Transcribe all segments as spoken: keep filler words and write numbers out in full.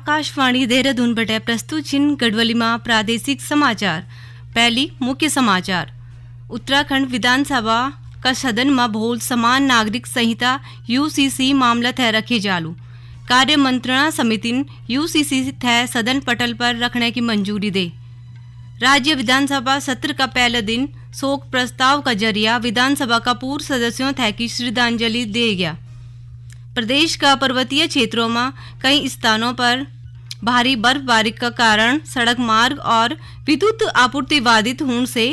आकाशवाणी देहरादून बटे प्रस्तुत छिन गढ़वाली मा प्रादेशिक समाचार। पहली मुख्य समाचार। उत्तराखंड विधानसभा का सदन मा भोल समान नागरिक संहिता, यूसीसी, मामला थै रखे जालू। कार्य मंत्रणा समितिन यूसीसी थै सदन पटल पर रखने की मंजूरी दे। राज्य विधानसभा सत्र का पहला दिन शोक प्रस्ताव का जरिया विधानसभा का पूर्व सदस्यों थै की श्रद्धांजलि दे गया। प्रदेश का पर्वतीय क्षेत्रों में कई स्थानों पर भारी बर्फबारी का कारण सड़क मार्ग और विद्युत आपूर्ति बाधित होने से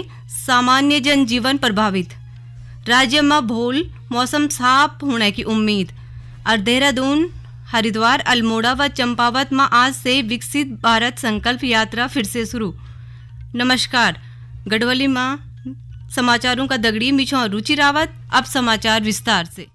सामान्य जनजीवन प्रभावित। राज्य में भोल मौसम साफ होने की उम्मीद। और देहरादून, हरिद्वार, अल्मोड़ा व चंपावत में आज से विकसित भारत संकल्प यात्रा फिर से शुरू। नमस्कार, गढ़वाली में समाचारों का दगड़ी मिछो रुचि रावत। अब समाचार विस्तार से।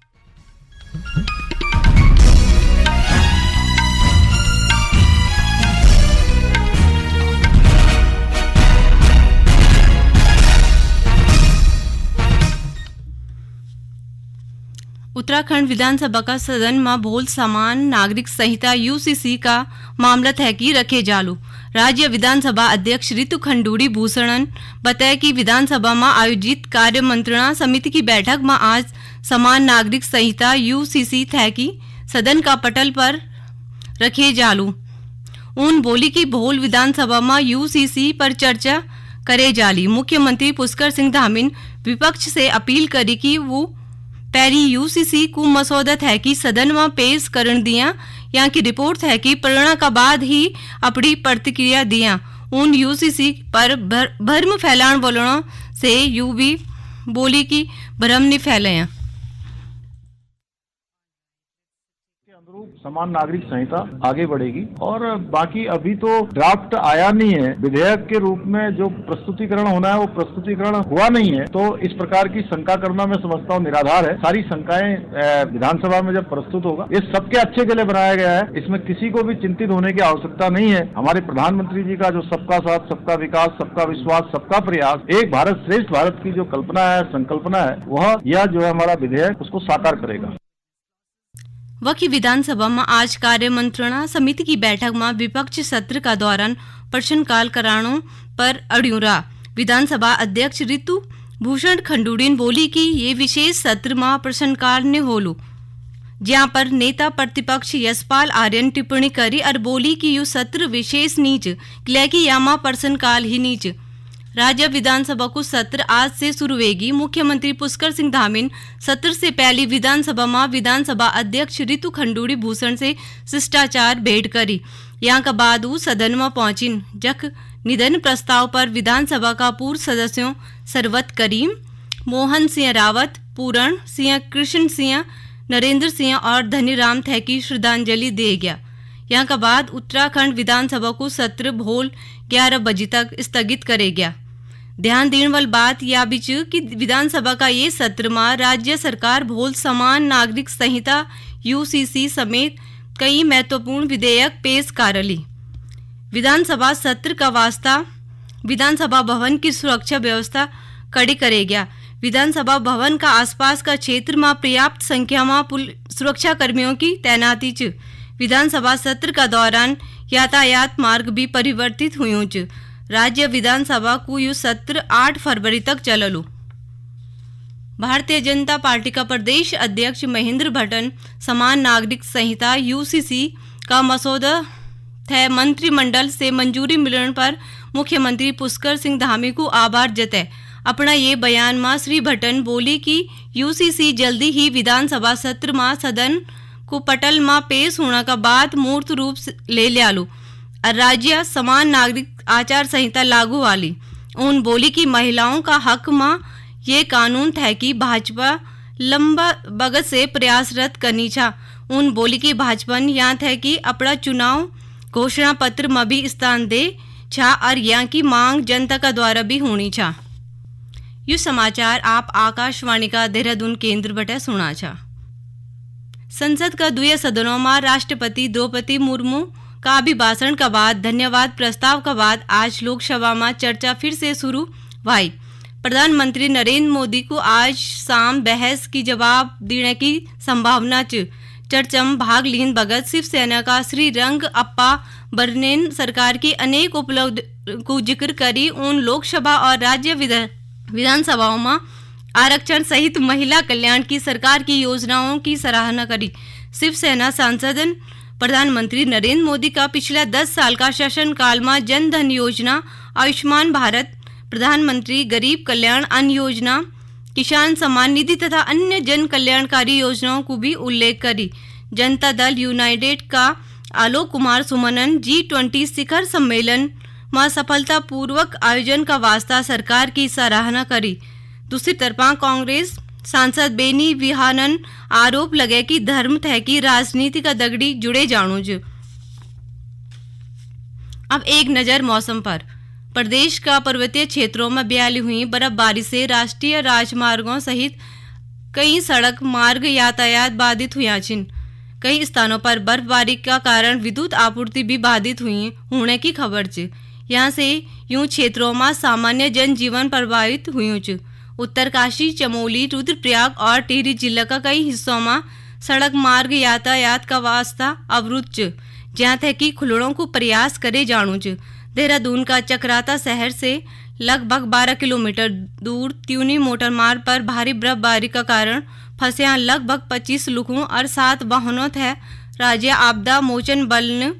उत्तराखंड विधानसभा का सदन में भोल समान नागरिक संहिता, यूसीसी, का मामला थै की रखे जालू। राज्य विधानसभा अध्यक्ष रितु खंडूड़ी भूषणन बताया कि विधानसभा में आयोजित कार्य मंत्रणा समिति की बैठक में आज समान नागरिक संहिता, यूसीसी, थै की सदन का पटल पर रखे जालू। उन बोली कि भोल विधानसभा में यूसीसी पर चर्चा करे जाली। मुख्यमंत्री पुष्कर सिंह धामिन विपक्ष से अपील करी कि वो पहली यूसीसी को मसौदा थै की सदन में पेश करण दिया, या कि रिपोर्ट थै की पढ़ना का बाद ही अपनी प्रतिक्रिया दिया। उन यूसीसी पर भर-, भ्रम फैलाण वालों से यू भी बोली कि भ्रम नहीं फैलाया। के अनुरूप समान नागरिक संहिता आगे बढ़ेगी। और बाकी अभी तो ड्राफ्ट आया नहीं है, विधेयक के रूप में जो प्रस्तुतिकरण होना है वो प्रस्तुतिकरण हुआ नहीं है, तो इस प्रकार की शंका करना मैं समझता हूँ निराधार है। सारी शंकाएं, अ, विधानसभा में जब प्रस्तुत होगा, ये सबके अच्छे के लिए बनाया गया है, इसमें किसी को भी चिंतित होने की आवश्यकता नहीं है। हमारे प्रधानमंत्री जी का जो सबका साथ, सबका विकास, सबका विश्वास, सबका प्रयास, एक भारत श्रेष्ठ भारत की जो कल्पना है, संकल्पना है, वह यह जो है हमारा विधेयक उसको साकार करेगा। वखी विधानसभा में आज कार्य मंत्रणा समिति की बैठक में विपक्ष सत्र का दौरान प्रश्नकाल कराणों पर अड़्यूं रहा। विधानसभा अध्यक्ष रितु भूषण खंडूड़ीन बोली कि ये विशेष सत्र में प्रश्नकाल ने होलू, ज्यां पर नेता प्रतिपक्ष यशपाल आर्यन टिप्पणी करी और बोली कि यू सत्र विशेष नीच, किल्याकि यामा प्रश्नकाल ही नीच। राज्य विधानसभा को सत्र आज से शुरू होगी। मुख्यमंत्री पुष्कर सिंह धामिन सत्र से पहले विधानसभा में विधानसभा अध्यक्ष रितु खंडूड़ी भूषण से शिष्टाचार भेंट करी। यहाँ का बाद वो सदन में पहुंचिन, जख निधन प्रस्ताव पर विधानसभा का पूर्व सदस्यों सरवत करीम, मोहन सिंह रावत, पूरण सिंह, कृष्ण सिंह, नरेंद्र सिंह और धनीराम थै की श्रद्धांजलि दे गया। यहाँ का बाद उत्तराखंड विधानसभा को सत्र भोल ग्यारह बजे तक स्थगित करे गया। ध्यान देने वाली बात यह भी च कि विधानसभा का ये सत्र में राज्य सरकार भोल समान नागरिक संहिता, यूसीसी, समेत कई महत्वपूर्ण विधेयक पेश कारली। विधानसभा सत्र का वास्ता विधानसभा भवन की सुरक्षा व्यवस्था कड़ी करे गया। विधानसभा भवन का आसपास का क्षेत्र में पर्याप्त संख्या में पुल-, सुरक्षा कर्मियों की तैनाती च। विधानसभा सत्र का दौरान यातायात मार्ग भी परिवर्तित हुयूं च। राज्य विधानसभा को यू सत्र आठ फरवरी तक चललू। भारतीय जनता पार्टी का प्रदेश अध्यक्ष महेंद्र भट्टन समान नागरिक संहिता, यूसीसी, का मसौदा थै मंत्रिमंडल से मंजूरी मिलण पर मुख्यमंत्री पुष्कर सिंह धामी को आभार जतै। अपना ये बयान में श्री भट्टन बोली कि यूसीसी जल्दी ही विधानसभा सत्र में सदन को पटल में पेश होना का बाद मूर्त रूप से ले ल्यालू। अर राज्य समान नागरिक आचार संहिता लागू वाली। उन बोली कि महिलाओं का हक में ये कानून थै कि भाजपा लंबा बगत से प्रयासरत करनी छा। उन बोली कि भाजपन यां थै कि अपना चुनाव घोषणा पत्र में भी स्थान दे छा और यां की मांग जनता का द्वारा भी होनी छा। यु समाचार आप आकाशवाणी का देहरादून केंद्र बटे सुना छा। संसद का दुया सदनों में राष्ट्रपति द्रौपदी मुर्मू का अभिभाषण का बाद, धन्यवाद प्रस्ताव का बाद आज लोकसभा में चर्चा फिर से शुरू भाई। प्रधानमंत्री नरेंद्र मोदी को आज शाम बहस की जवाब देने की संभावना च। चर्चा में भाग लीन बगत शिवसेना का श्री रंग अप्पा बरनेन सरकार की अनेक उपलब्ध को जिक्र करी। उन लोकसभा और राज्य विधान विधानसभाओं में आरक्षण सहित महिला कल्याण की सरकार की योजनाओं की सराहना करी। शिवसेना सांसदन प्रधानमंत्री नरेंद्र मोदी का पिछला दस साल का शासनकाल में जन धन योजना, आयुष्मान भारत, प्रधानमंत्री गरीब कल्याण अन्न योजना, किसान सम्मान निधि तथा अन्य जन कल्याणकारी योजनाओं को भी उल्लेख करी। जनता दल यूनाइटेड का आलोक कुमार सुमनन जी ट्वेंटी शिखर सम्मेलन मा सफलतापूर्वक आयोजन का वास्ता सरकार की सराहना करी। दूसरी तरफा कांग्रेस सांसद बेनी विहानन आरोप लगे कि धर्म थै की राजनीति का दगड़ी जुड़े जाणू च। अब एक नजर मौसम पर। प्रदेश का पर्वतीय क्षेत्रों में ब्याली हुई बर्फबारी से राष्ट्रीय राजमार्गों सहित कई सड़क मार्ग यातायात बाधित हुआ छिन। कई स्थानों पर बर्फबारी का कारण विद्युत आपूर्ति भी बाधित हुई होने की खबर च। यहाँ से यूं क्षेत्रों में सामान्य जनजीवन प्रभावित हुई च। उत्तरकाशी, चमोली, रुद्रप्रयाग और टिहरी जिला का कई हिस्सों में सड़क मार्ग यातायात का वास्ता अवरुद्ध च, ज्यां तक कि खुलणों को प्रयास करे जाणू च। देहरादून का चक्राता शहर से लगभग बारह किलोमीटर दूर त्यूनी मोटर मार्ग पर भारी बर्फबारी का कारण फंसिया लगभग पच्चीस लुखों और सात वाहनों थे राज्य आपदा मोचन बल ने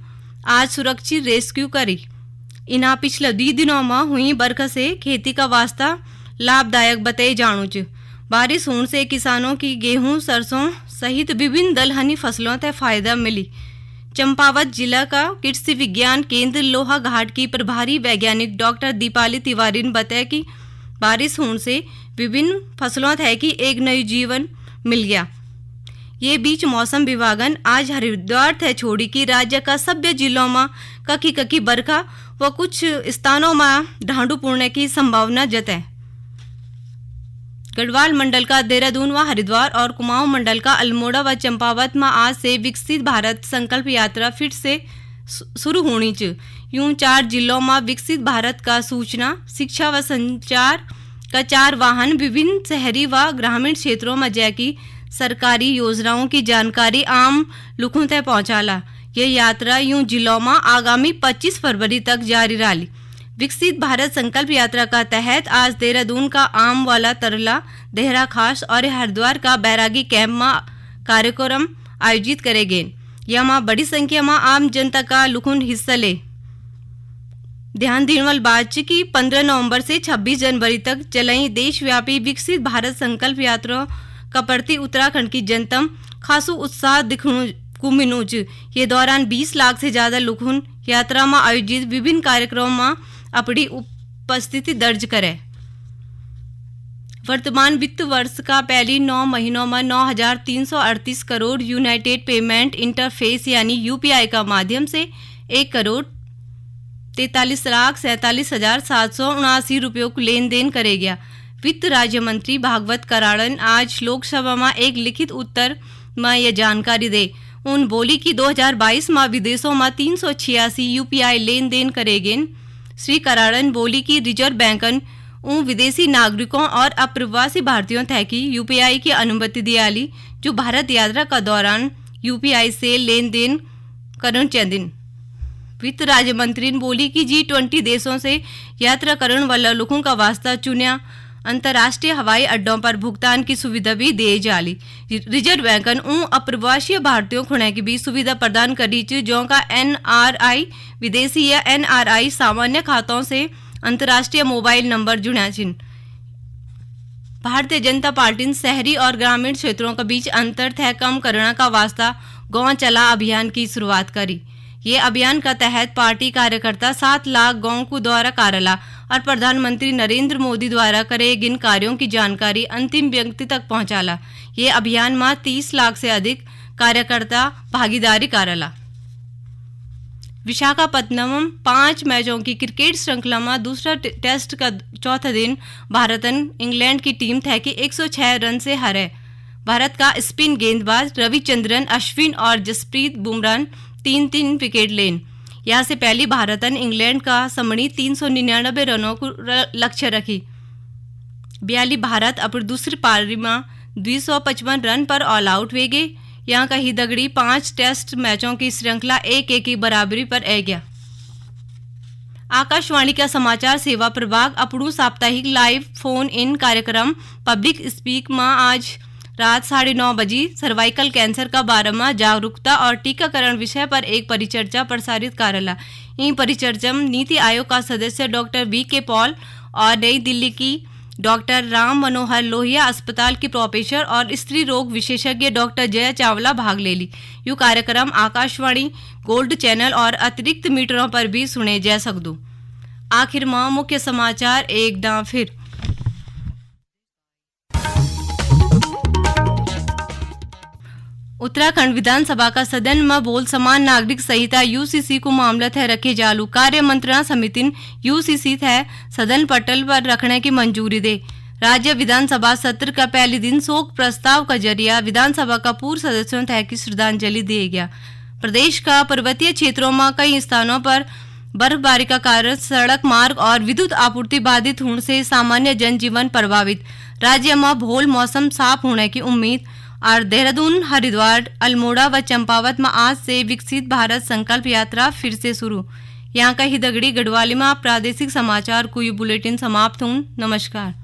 आज सुरक्षित रेस्क्यू करी। इन्हां पिछले दुई दिनों में हुई बरखा से खेती का वास्ता लाभदायक बताए जाणू च। बारिश होने से किसानों की गेहूं, सरसों सहित विभिन्न दलहनी फसलों तक फायदा मिली। चंपावत जिला का कृषि विज्ञान केंद्र लोहाघाट की प्रभारी वैज्ञानिक डॉक्टर दीपाली तिवारी ने बताया कि बारिश होने से विभिन्न फसलों तक की एक नई जीवन मिल गया। ये बीच मौसम विभागन आज हरिद्वार थे छोड़ी कि राज्य का सभ्य जिलों में कखी कखी बरखा व कुछ स्थानों में ढांडू पुड़ने की संभावना जतै। गढ़वाल मंडल का देहरादून व हरिद्वार और कुमाऊं मंडल का अल्मोड़ा व चंपावत में आज से विकसित भारत संकल्प यात्रा फिर से सु-, शुरू होनी च। यूं चार जिलों में विकसित भारत का सूचना, शिक्षा व संचार का चार वाहन विभिन्न शहरी व ग्रामीण क्षेत्रों में जैकी सरकारी योजनाओं की जानकारी आम लुखों तक पहुंचाला। यह यात्रा यूं जिलों में आगामी पच्चीस फरवरी तक जारी रही। विकसित भारत संकल्प यात्रा का तहत आज देहरादून का आम वाला तरला, देहरा खास और हरिद्वार का बैरागी कैंप में कार्यक्रम आयोजित करे गए। यमा बड़ी संख्या में आम जनता का लुखुन हिस्सा ले। ध्यान देने वाली बात च कि पन्द्रह नवंबर से छब्बीस जनवरी तक चलाई देशव्यापी विकसित भारत संकल्प यात्रा का प्रति उत्तराखंड की जनता में खासो उत्साह दिखणु को मिनू च। ये दौरान बीस लाख से ज्यादा लुखुन यात्रा में आयोजित विभिन्न कार्यक्रमों में अपनी उपस्थिति दर्ज करे। वर्तमान वित्त वर्ष का पहली नौ महीनों में नौ हजार तीन सौ अड़तीस करोड़ यूनाइटेड पेमेंट इंटरफेस यानी यूपीआई का माध्यम से एक करोड़ तैंतालीस लाख सैंतालीस हजार सात सौ उनासी रुपयों को लेन देन करे गया। वित्त राज्य मंत्री भागवत कराड़न आज लोकसभा में एक लिखित उत्तर में यह जानकारी दे। उन बोली कि दो हजार बाईस में विदेशों में तीन सौ छियासी यूपीआई लेन देन करे गए। श्री कराड़न बोली कि रिजर्व बैंकन उन विदेशी नागरिकों और अप्रवासी भारतीयों तक की यूपीआई की अनुमति दियाली, जो भारत यात्रा का दौरान यूपीआई से लेन देन करण चैंदिन। वित्त राज्य मंत्री ने बोली कि जी ट्वेंटी देशों से यात्रा करण वाला लोगों का वास्ता चुनिया अंतर्राष्ट्रीय हवाई अड्डों पर भुगतान की सुविधा भी दिए जाली। रिजर्व बैंकन उन अप्रवासी भारतीयों खुणे की भी सुविधा प्रदान करी च, जो का एनआरआई विदेशी या एनआरआई सामान्य खातों से अंतर्राष्ट्रीय मोबाइल नंबर जुड़्या छिन। भारतीय जनता पार्टी ने शहरी और ग्रामीण क्षेत्रों के बीच अंतर तय कम करने का वास्ता गांव चला अभियान की शुरुआत करी। ये अभियान का तहत पार्टी कार्यकर्ता सात लाख गांव को दौरा कारला और प्रधानमंत्री नरेंद्र मोदी द्वारा करे गिन कार्यों की जानकारी अंतिम व्यक्ति तक पहुंचाला। ये अभियान में तीस लाख से अधिक कार्यकर्ता भागीदारी कारला। विशाखापत्तनम में पांच मैचों की क्रिकेट श्रृंखला में दूसरा टे-, टेस्ट का चौथा दिन भारतन इंग्लैंड की टीम थैकी एक सौ छह रन से हारे। भारत का स्पिन गेंदबाज रविचंद्रन अश्विन और जसप्रीत बुमराह तीन तीन विकेट लेन। यहाँ से पहली भारतन इंग्लैंड का समणी तीन सौ निन्यानबे रनों को र-, लक्ष्य रखी। ब्याली भारत अपनी दूसरी पारी में दो सौ पचपन रन पर ऑल आउट हुए गए। यहाँ का ही दगड़ी पांच टेस्ट मैचों की श्रृंखला एक एक की बराबरी पर ऐ गया। आकाशवाणी का समाचार सेवा प्रभाग अपणु साप्ताहिक लाइव फोन इन कार्यक्रम पब्लिक स्पीक में आज रात साढ़े नौ बजे सर्वाइकल कैंसर का बारे में जागरूकता और टीकाकरण विषय पर एक परिचर्चा प्रसारित कारला। इन परिचर्चा में नीति आयोग का सदस्य डॉक्टर वी के पॉल और नई दिल्ली की डॉक्टर राम मनोहर लोहिया अस्पताल की प्रोफेसर और स्त्री रोग विशेषज्ञ डॉक्टर जया चावला भाग ले ली। यु कार्यक्रम आकाशवाणी गोल्ड चैनल और अतिरिक्त मीटरों पर भी सुने जा सकदु। आखिर में मुख्य समाचार एक दां फिर। उत्तराखंड विधानसभा का सदन में बोल समान नागरिक संहिता यूसीसी को मामला थे रखे जालू। कार्य मंत्रणा समितिन यूसीसी थे सदन पटल पर रखने की मंजूरी दे। राज्य विधानसभा सत्र का पहले दिन शोक प्रस्ताव का जरिया विधानसभा का पूर्व सदस्यों थे की श्रद्धांजलि दिए गया। प्रदेश का पर्वतीय क्षेत्रों में कई स्थानों पर बर्फबारी का कारण सड़क मार्ग और विद्युत आपूर्ति बाधित होने से सामान्य जनजीवन प्रभावित। राज्य में भोल मौसम साफ होने की उम्मीद। और देहरादून, हरिद्वार, अल्मोड़ा व चंपावत में आज से विकसित भारत संकल्प यात्रा फिर से शुरू। यहाँ का ही दगड़ी गढ़वाली में प्रादेशिक समाचार को ये बुलेटिन समाप्त हूँ। नमस्कार।